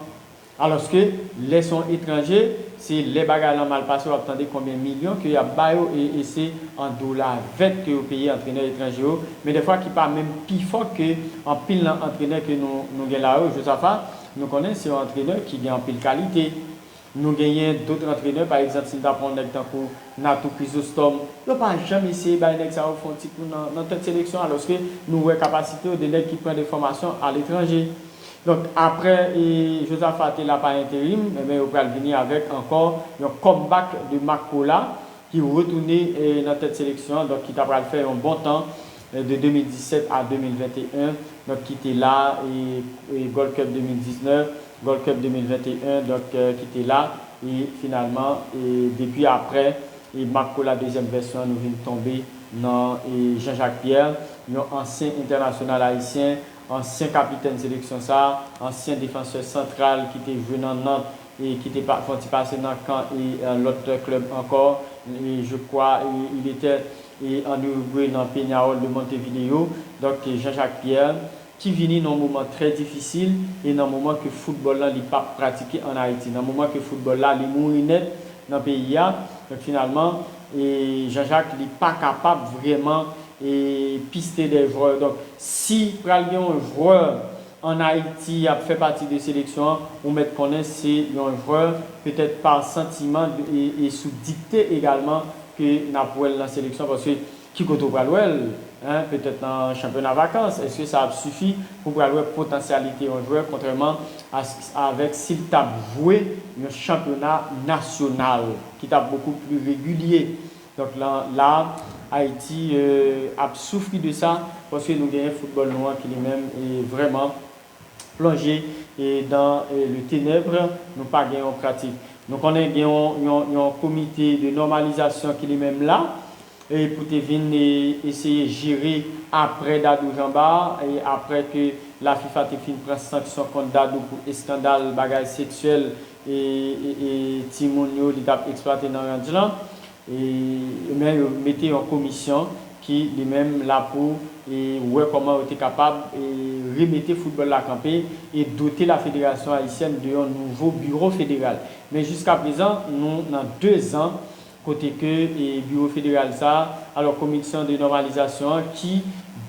Alòske lè se yon etranje, se lè bagay lan mal pase, w ap tande konbyen milyon ke y ap ba yo, e, e se an dola vèt ke yo peye antrenè etranje yo, men dèfwa ki pa menm pi fò ke anpil nan antrenè ke nou, nou gen la yo. Josaphat, nou konnen se yon antrenè ki gen anpil kalite. Nou genyen dòt antrenè, pa egzanp, si n ta pran yon nèg tankou Natou Chrysostome, yo pa janm eseye bay nèg sa yo fè yon ti kou nan, nan tèt seleksyon, alòske nou wè kapasite yo, de nèg ki pran de fòmasyon aletranje. Donk, apre e, Josaphat te la pa enterim, ebyen, yo pral vini avèk ankò yon comeback de Marc Colas ki retounen e, nan tèt seleksyon an, donk ki ta pral fè yon bon tan e, de de mil disèt a de mil venteyen, donk ki te la e, e Gold Cup de mil diznèf, Gold Cup de mil venteyen, donk e, ki te la e finalman e, depi apre e, Marc Colas dezyèm vèsyon an, nou vin tonbe nan e, Jean-Jacques Pierre, yon ansyen entènasyonal ayisyen, ansyen kapitèn seleksyon sa, ansyen defansè santral ki te jwe nan Nantes e ki te pa, fè yon ti pase nan kan e, e, lòt klèb ankò. E je crois e, il était e, en Uruguay nan Peñarol de Montevideo. Donk e, Jean-Jacques Pierre ki vini nan yon moman trè difisil e nan moman ke foutbòl lan li p ap pratike ann Ayiti, nan moman ke foutbòl la li mouri nèt nan peyi a. Donk finalman e, Jean-Jacques li pa kapab vrèman e, piste de jwè. Donk si pral gen yon jwè ann Ayiti ap fè pati de seleksyon an, ou mèt konnen se yon jwè petèt pa santiman e, e sou dikte egalman ke n ap wè l nan seleksyon, paske ki kote w pral wè l? Hein, petèt nan chanpyona vakans, èske sa ap sifi pou pral wè potansyalite yon jwè, kontrèman a, avèk si l t ap jwe yon chanpyona nasyonal ki t ap bokou pli regilye? Donk la, la Ayiti euh, ap soufri de sa, paske nou genyen foutbòl nou an ki li menm e vrèman plonje e dan e le tenèb, nou pa gen yon pratik. Nou konnen gen yon, yon, yon komite de nòmalizasyon ki li menm la e pou te vin e, eseye jere apre Dadou Jamba e apre ke la fifa te fin pran sanksyon kont Dadou pou eskandal bagay seksyèl e, e, e timoun yo li t ap eksplwate nan ranch lan. E, men yo mete yon komisyon ki li menm la pou e, wè kòman yo te kapab e, remete foutbòl la kanpe e dote la federasyon ayisyèn de yon nouvo biwo federal. Men jiska prezan, nou nan de zan kote ke e, biwo federal sa, alò komisyon de nòmalizasyon an ki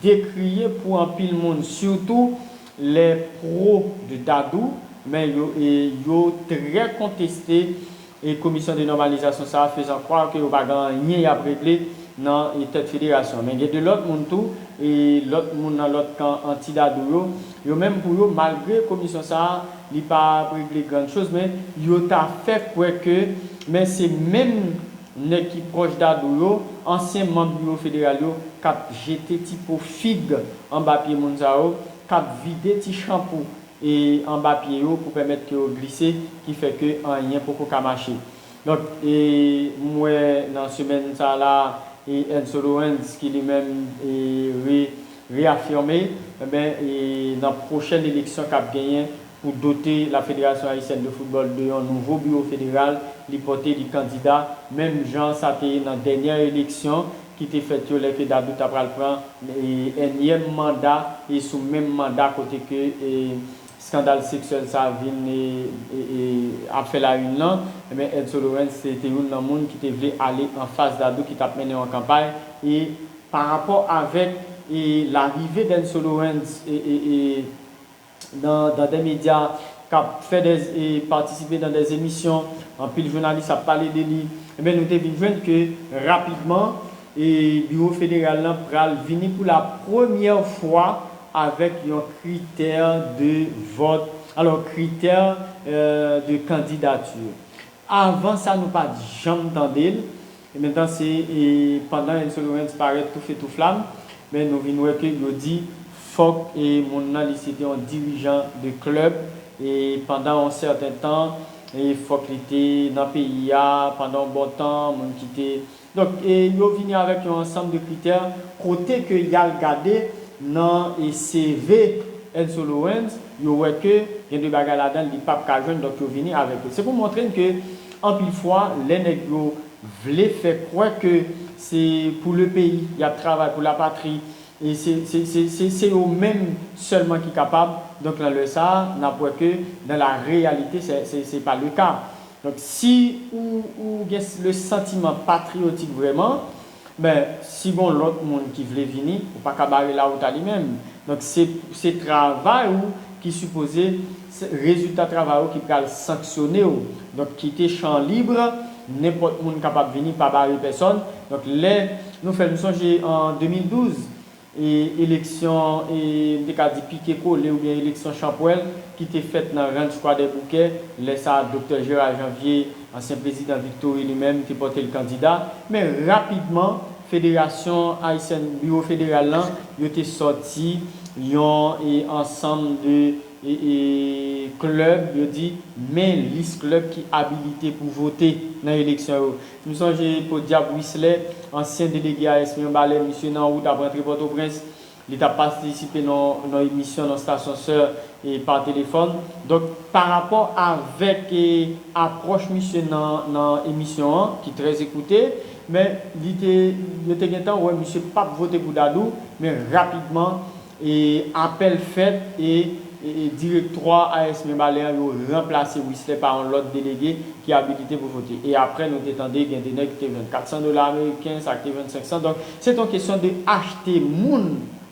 dekriye pou anpil moun, sitou lè pro de Dadou, men yo, e, yo trè konteste e komisyon de nòmalizasyon sa a fezan kwè ke yo pa gen anyen y ap regle nan e, tèt federasyon. Men gen de lòt moun tou, e lòt moun nan lòt kan anti-Dadou yo, yo menm pou yo, malgre komisyon sa a, li pa ap regle grann choz, men yo ta fè kwè ke, men se menm nèg ki pwòch Dadou yo, ansyen manm biwo federal yo, k ap jete ti po fig anba pye moun sa yo, k ap vide ti chanpou e anba pye yo pou pèmèt ke yo glise, ki fè ke anyen poko ka mache. Donk, e, m wè nan semèn sa la, e Enzo Lawrence ki li menm e, re, reafime, enben, e nan pwochèn eleksyon k ap genyen pou dote la Fédération Haïtienne de Football de yon nouvo biwo federal, li pote li kandida, menm jan sa te ye nan dènyè eleksyon ki te fèt yo lè ke Dadou ta pral pran e, ènyèm manda e sou menm manda kote ke e, eskandal seksyèl sa vin e, e, e, ap fè la une lan, enben Enzo Lawrence se te youn nan moun ki te vle ale anfas Dadou ki t ap mennen yon kanpay e pa rapò avèk e, larive d'Enzo Lawrence e, e, e, nan, nan de medya k ap fè de, e patisipe nan de emisyon, anpil jounalis ap pale de li, enben nou te vin jwenn ke rapidman e biwo federal lan pral vini pou la premyè fwa avèk yon kritè de vòt, alò kritè e, de kandidati. Avan sa, nou pa t janm tande l. E mentan se e, pandan Enzo Lawrence parèt toufe touflam, men nou vin wè ke yo di fòk e, moun nan li se te yon dirijan de klèb e pandan yon sèten tan e fòk li te nan peyi a pandan yon bon tan, moun ki te Donk, e, yo vini avèk yon ansanm de kritè kote ke y al gade nan e, C V Enzo Lawrence, yo wè ke gen de bagay ladan l li p ap ka jwenn, donk yo vini avèk yo. Se pou montre n ke anpil fwa, lè nèg yo vle fè kwè ke se pou le peyi, y ap travay pou lapatri, e se, se, se, se, se yo menm sèlman ki kapab, donk nan lè sa a, n ap wè ke dans la réalité, se, se, se pa le ka. Donk, si ou, ou gen le santiman patriyotik vrèman, ben, si gon lòt moun ki vle vini, ou pa ka bare lawout a li menm. Donk, se, se travay ou ki sipoze, se rezilta travay ou ki pral sanksyone w. Donk, kite chan lib, nenpòt moun kapab vini, pa bare pèsòn. Donk, lè nou fè, m sonje an de mil douz, e, eleksyon, e, m te ka di pike kole oubyen eleksyon chanpwèl ki te fèt nan Ranch Kwadèboukè. Lè sa a, Doktè Gérard Janvier, ansyen prezidan Victory, li menm te pote l kandida. Men rapidman, Federasyon Ayisyèn, biwo federal lan, yo te sòti yon, e, ansanm de e, e, klèb, yo di, men lis klèb ki abilite pou vote nan eleksyon yo. M sonje podyab Wisley, ansyen delege A S P Anbalè, misye nan wout ap rantre Pòtoprens, li t ap patisipe nan, nan emisyon nan stasyon sè e pa telefòn. Donk, pa rapò avèk e, apwòch misye nan, nan emisyon an, ki trè ekoute, men li te, yo te gentan wè misye p ap vote pou Dadou, men rapidman, e apèl fèt e, e, e direktwa A S M Anbalè an yo ranplase Wisley pa yon lòt delege ki abilite pou vote. E apre, nou te tande gen de nèg ki te jwenn kat san dola ameriken, sa ki te jwenn senk san. Donk, se t yon kesyon de achte moun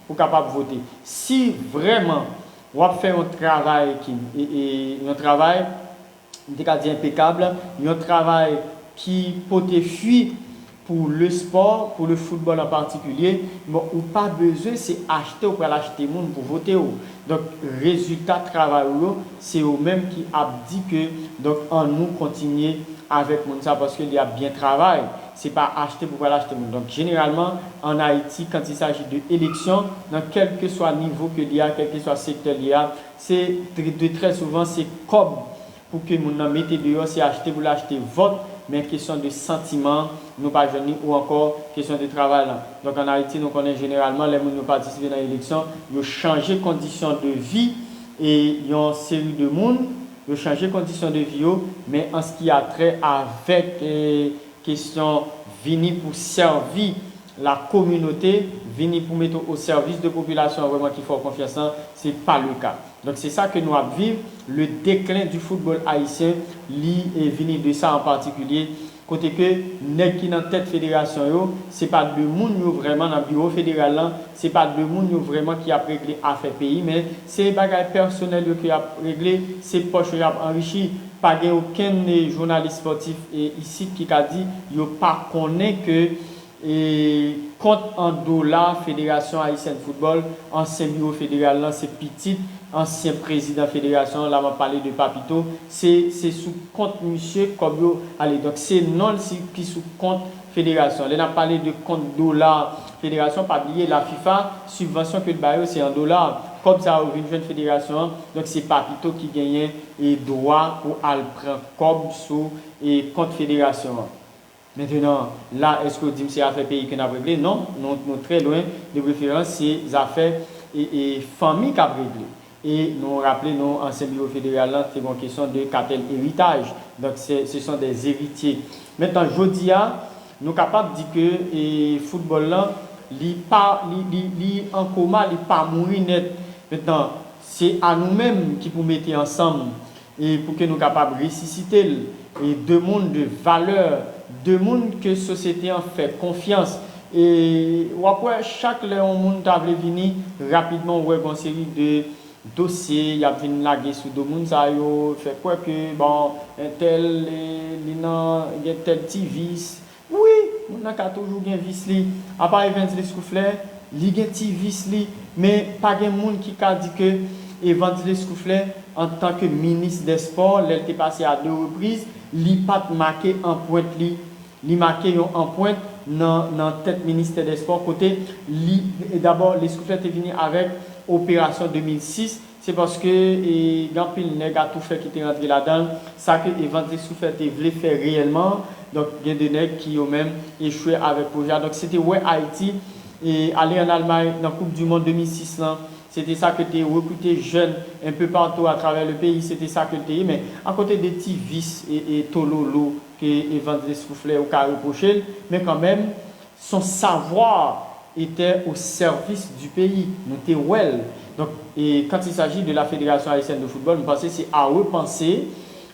pou kapab vote. Si vrèman w ap fè yon travay ki, e, e, yon travay m te ka di enpekab, yon travay ki pote fwi Pou le sport, pou le football an patikilye, bon, ou pa bezwen se achte ou pral achte moun pou vote w. Donk, rezilta travay ou yo, se yo menm ki ap di ke, donk, annou kontinye avèk moun sa paske li ap byen travay. Se pa achte pou pral achte moun. Donk, jeneralman, an Ayiti, quand il s'agit de eleksyon, nan kèlkeswa nivo ke li a, kèlkeswa sektè li a, se de trè souvan, se kòb pou ke moun nan mete deyò, se achte pou l achte vòt, men kesyon de santiman, nou pa jwenn li, ou ankò kesyon de travay lan. Donk, an Ayiti, nou konnen jeneralman, lè moun yo patisipe nan eleksyon, yo chanje kondisyon de vi e yon seri de moun, yo chanje kondisyon de vi yo, men an ce qui a trait avèk, eh, kesyon vini pou sèvi la kominote, vini pou mete o sèvis de popilasyon an vrèman ki fè w konfyans lan, se pa le ka. Donk, se sa ke nou ap viv, le déclin du football haïtien, li, eh, vini de sa an patikilye, kote ke nèg ki nan tèt federasyon yo, se pa de moun yo vrèman nan biwo federal lan, se pa de moun yo vrèman ki ap regle afè peyi, men se bagay pèsonèl yo ke y ap regle, se pòch yo y ap anrichi. Pa gen okenn, eh, jounalis spòtif, eh, isit ki ka di yo pa konnen ke, eh, kont an dola Federasyon Ayisyèn Foutbòl, ansyen biwo federal lan, se pitit ansyen prezidan federasyon an, la m ap pale de Papito, se, se sou kont misye kòb yo ale. Donk, se non l si, ki sou kont federasyon. Lè n ap pale de kont dola federasyon, pa bliye la fifa, sibvansyon ke l ba yo, se an dola. Kòb sa yo vin jwenn federasyon an, donk se Papito ki genyen e dwa pou al pran kòb sou e kont federasyon an. Mentenan, la, èske w di m se afè peyi ke n ap regle? Non, nou, nou trè lwen. De preferans, se zafè e, e fanmi k ap regle. E nou raple nou, ansyen biwo federal lan, te gon kesyon de katèl eritaj. Donk, se, ce sont des héritiers. Mentenan, jodi a, nou kapab di ke, e, foutbòl lan, li pa, li, li, li an koma, li pa mouri nèt. Mentenan, se a nou menm ki pou mete ansanm e pou ke nou kapab resisite l, e de moun de valè, de moun ke sosyete an fè konfyans. E w ap wè, chak lè yon moun ta vle vini, rapidman w wè gon seri de dosye y ap vin lage sou do moun sa yo, fè kwè ke, bon, entèl, e, li nan, gen tèl ti vis, wi, moun nan ka toujou gen vis li. Apa Evans Lescouflair, li gen ti vis li, men pa gen moun ki ka di ke Evans Lescouflair, antanke minis dè spò, lè l te pase a de repriz, li pa t make anpwent li. Li make yon anpwent nan, nan tèt ministè dè spò, kote li, dabò, Lescouflair te vini avèk operasyon de mil sis, se paske, e, gen anpil nèg atoufè ki te rantre ladan l. Sa ke Evans Lescouflair te vle fè reyèlman, donk, gen de nèg ki yo menm echwe avèk pwojè a. Donk, se te wè Ayiti, e, ale ann Almay nan Koup di Mond de mil sis lan. Se te sa ke te rekrite jèn un peu partout à travers le pays, se te sa ke l te ye. Men, akote de ti vis e, e tololo ke Evans Lescouflair ou ka repwoche l, men kanmenm, son savoir était au service du pays. Nou te wè l. Donk, e, quand il s'agit de la Fédération Haïtienne de Football, m panse se a repanse,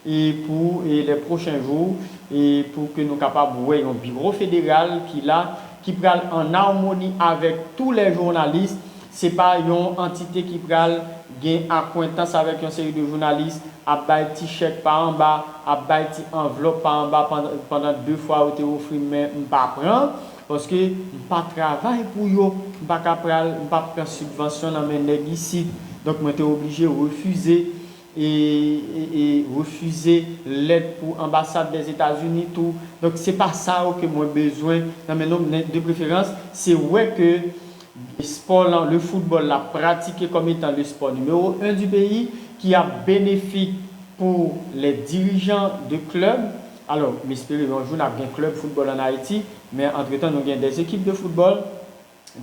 e, pou, e, les prochains jours, e, pou ke nou kapab wè yon biwo federal ki la, ki pral an amoni avèk tou lè jounalis. Se pa yon antite ki pral gen akwentans avèk yon seri de jounalis, ap bay ti chèk pa anba, ap bay ti anvlòp pa anba pandan, pandan de fwa yo te ofri m, men m pa pran, paske m pa travay pou yo, m pa ka pral, m pa pran sibvansyon nan men nèg isit. Donk, mwen te oblije refize, e, e, e refize lèt pou anbasad dèzetazini tou. Donk, se pa sa yo ke mwen bezwen nan men nou, men de preferans, se wè ke spò lan, le football la pratike kòm etan le sport numéro un du pays, ki ap benefik pou les dirigeants de club. Alò, m espere yon jou n ap gen klèb foutbòl ann Ayiti, men antretan, nou gen des équipes de football,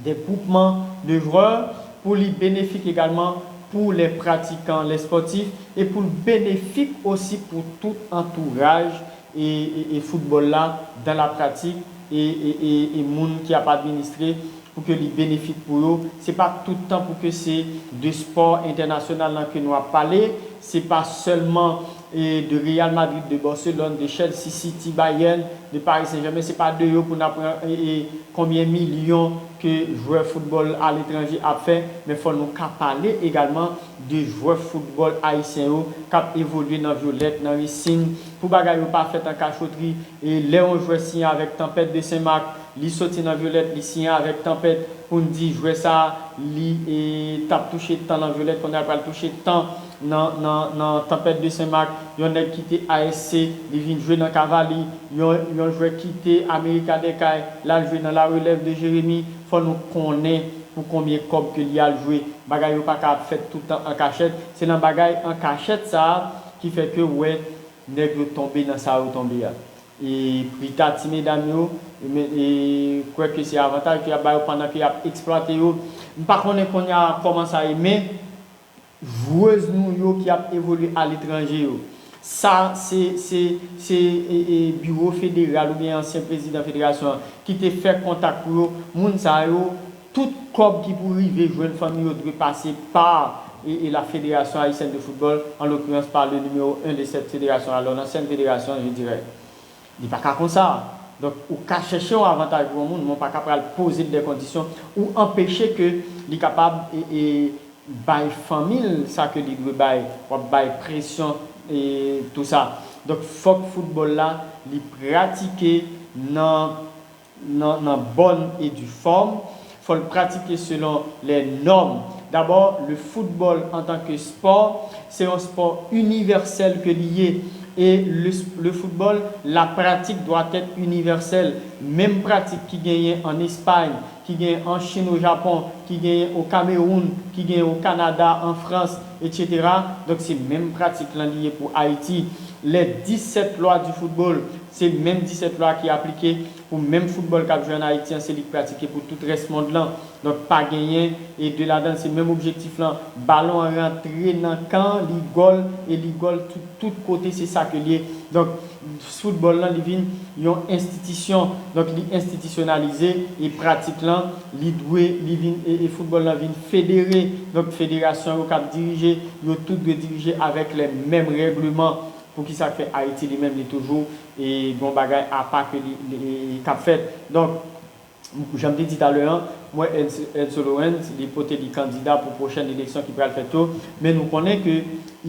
des groupements de joueurs, pou li benefik egalman pou les pratiquants, les sportifs, e pou l benefik osi pou tout antouraj e, e, e foutbòl la, dans la pratique, e, e, e, e moun ki ap administre, pou ke li benefik pou yo. Se pa tout tan pou ke se de spò entènasyonal lan ke nou ap pale, se pa sèlman, e de Real Madrid, de Barcelone, de Chelsea, City, Bayern, de Paris Saint-Germain, se pa de yo pou n ap pran e, e, konbyen milyon ke jwè foutbòl aletranje ap fè, men fò nou ka pale egalman de jwè foutbòl ayisyen yo k ap evolye nan Vyolèt, nan Resin, pou bagay yo pa fèt an kachotri. E lè yon jwè siyen avèk Tanpèt de Senmak, li soti nan Vyolèt, li siyen avèk Tanpèt, pou n di jwè sa a, li e, t ap touche tan nan Vyolèt, kounye a l pral touche tan nan, nan, nan Tanpèt de Senmak, yon nèg kite A S C, li vin jwe nan Kavali, yon, yon jwè kite Amerika Dèkay, l al jwe nan La Relève de Jeremi, fò nou konnen pou konbyen kòb ke li al jwe. Bagay yo pa ka ap fèt tout tan an kachèt. Se nan bagay an kachèt sa a ki fè ke w wè nèg yo tonbe nan sa yo tonbe a. E pita ti medam yo, e, e kwè ke se avantaj ke y ap ba yo pandan ke y ap eksplwate yo. M pa konnen kounye a kòman sa ye, men jwez nou yo ki ap evolye aletranje yo. Sa, se, se, se e, e, biwo federal oubyen ansyen prezidan federasyon an ki te fè kontak pou yo. Moun sa yo, tout kòb ki pou rive jwenn fanmi yo dwe pase pa e, e la Fédération Haïtienne de Football, en l'occurrence par le numéro un de cette fédération, alors l'ancienne fédération, je dirais. Li pa ka konsa. Donk, ou ka chèche yon avantaj pou yon moun, men w pa ka pral poze l de kondisyon ou anpeche ke li kapab e, e, bay fanmi l sa ke li dwe bay, w ap bay presyon e tou sa. Donk, fòk foutbòl la, li pratike nan, nan, nan bonne et due forme. Fò l pratike selon les normes. D'abord, le football en tant que sport, c'est un sport universel que li ye. Et le, le football, la pratique doit être universelle. Menm pratik ki genyen an Espay, ki genyen an Chin, o Japon, ki genyen o Kamewoun, ki genyen o Kanada, an Frans, et cetera. Donk, se menm pratik lan li ye pou Ayiti. Les dix-sept lois du football, se menm disèt lwa ki aplike pou menm foutbòl k ap jwe an Ayiti an, se li k pratike pou tout rès mond lan. Donk, pa genyen e de ladan, se menm objektif lan. Balon an rantre nan kan, li gòl, e li gòl tout, tout kote, se sa ke l ye. Donk, foutbòl lan, li vin yon enstitisyon. Donk, li enstitisyonalize, e pratik lan, li dwe, li vin, e, e foutbòl lan vin federe. Donk, federasyon yo k ap dirije, yo tout dwe dirije avèk les mêmes règlements. Poukisa k fè Ayiti li menm, li toujou e gen yon bagay apa ke li, li, li, k ap fèt? Donk, jan m te di talè an, m wè Edso Laurens, li pote li kandida pou pwochèn eleksyon ki pral fèt yo, men nou konnen ke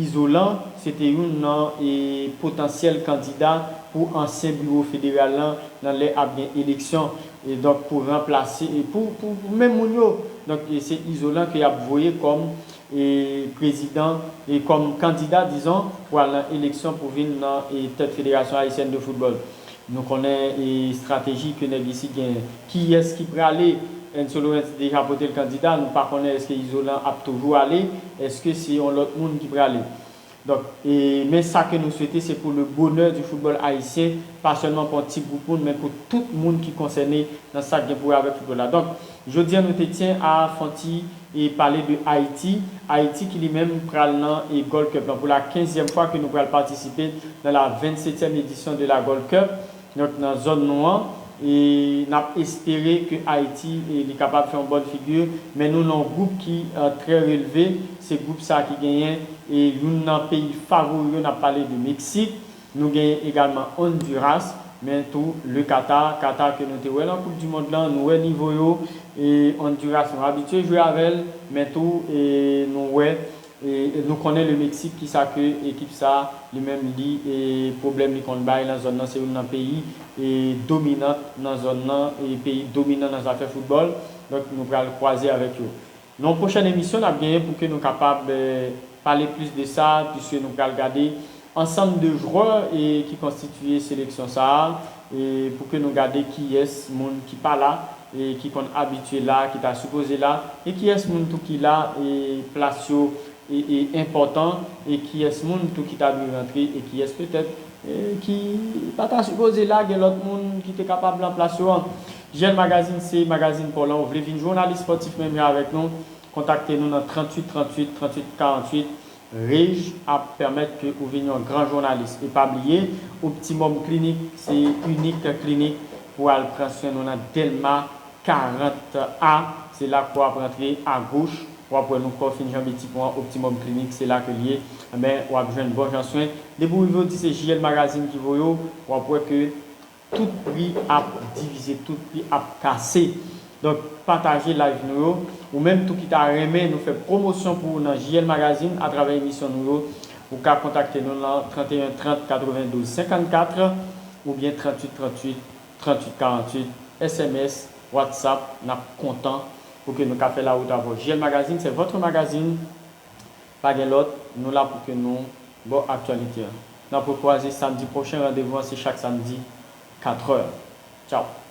Izolan, se te youn nan e, potansyèl kandida pou ansyen biwo federal lan, nan lè ap gen eleksyon, e donk pou ranplase, e pou, pou, pou menm moun yo. Donk, e se Izolan ke y ap voye kòm e, prezidan, e kòm kandida, dizon, pou al nan eleksyon pou vin nan e, tèt Federasyon Ayisyèn de Foutbòl. Nou konnen e, estrateji ke nèg isit genyen. Kiyès ki prale? Edso Laurens deja pote l kandida, nou pa konnen èske Izolan ap toujou ale, èske se yon lòt moun ki prale. Donk, e, men sa ke nou swete, se pou le bonheur du football haïtien, pa sèlman pou yon ti gwoup moun, men pou tout moun ki konsène nan sa k gen pou wè avèk foutbòl la. Donk, jodi a, nou te tyen a fè yon ti e pale de Ayiti. Ayiti ki li menm pral nan e Gold Cup lan. Pou la kenzyèm fwa ke nou pral patisipe nan la vennsetyèm edisyon de la Gold Cup. Donk, nan zòn nou an, e n ap espere ke Ayiti e li kapab fè yon bòn figi, men nou nan yon gwoup ki e, trè relve. Se gwoup sa ki genyen e youn nan peyi favori yo, n ap pale de Meksik. Nou genyen egalman Honduras, men tou le Qatar, Qatar ke nou te wè nan Koup di Mond lan, nou wè nivo yo, e Honduras nou abitye jwe avè l, men tou e nou wè, e nou konnen le Meksik kisa ke ekip sa li menm li e pwoblèm li konn bay nan zòn nan, se youn nan peyi e dominan nan zòn nan, e peyi dominan nan zafè foutbòl, donk nou pral kwaze avèk yo. Nan yon pwochèn emisyon, n ap genyen pou ke nou kapab e, pale plis de sa, piske nou pral gade ansanm de jwè e, ki konstitiye seleksyon sa a, e pou ke nou gade kiyès moun ki pa la, e ki konn abitye la, ki ta sipoze la, e kiyès moun tou ki la, e plas yo e, e enpòtan, e kiyès moun tou ki ta dwe rantre, e kiyès petèt e, ki pa ta sipoze la, gen lòt moun ki te kapab ranplas yo an. Jèn Magazine se magazin pa w lan, ou vle vin jounalis spòtif menm jan avèk nou, kontakte nou nan tranntuit tranntuit, tranntuit karanntuit. Rej ap pèmèt ke ou vin yon gran jounalis. E pa bliye, Optimum Clinic se inik klinik pou al pran swen nou nan Dèlma karant A. Se la ke w ap rantre agoch, W ap wè nou kò fin janbe ti pon an, Optimum Clinic, se la ke l ye. Enben, w ap jwenn bon jan swen. Depi w rive, w di se J L Magazine ki voye w, w ap wè ke tout pri ap divize, tout pri ap kase. Donk, pataje live nou yo. Ou menm tou ki ta renmen nou fè pwomosyon pou ou nan J L Magazine atravè emisyon nou yo, ou ka kontakte nou nan trant et un trant quatre-vingt-douze cinquante-quatre oubyen trant-uit trant-uit, trant-uit karant-uit, S M S, WhatsApp, n ap kontan pou ke nou ka fè lawout avè w. J L Magazine, c'est votre magazine. Pa gen lòt, nou la pou ke nou ba w aktyalite an. N ap rekwaze samdi pwochen, randevou an se chak samdi, katrè. Tchaw.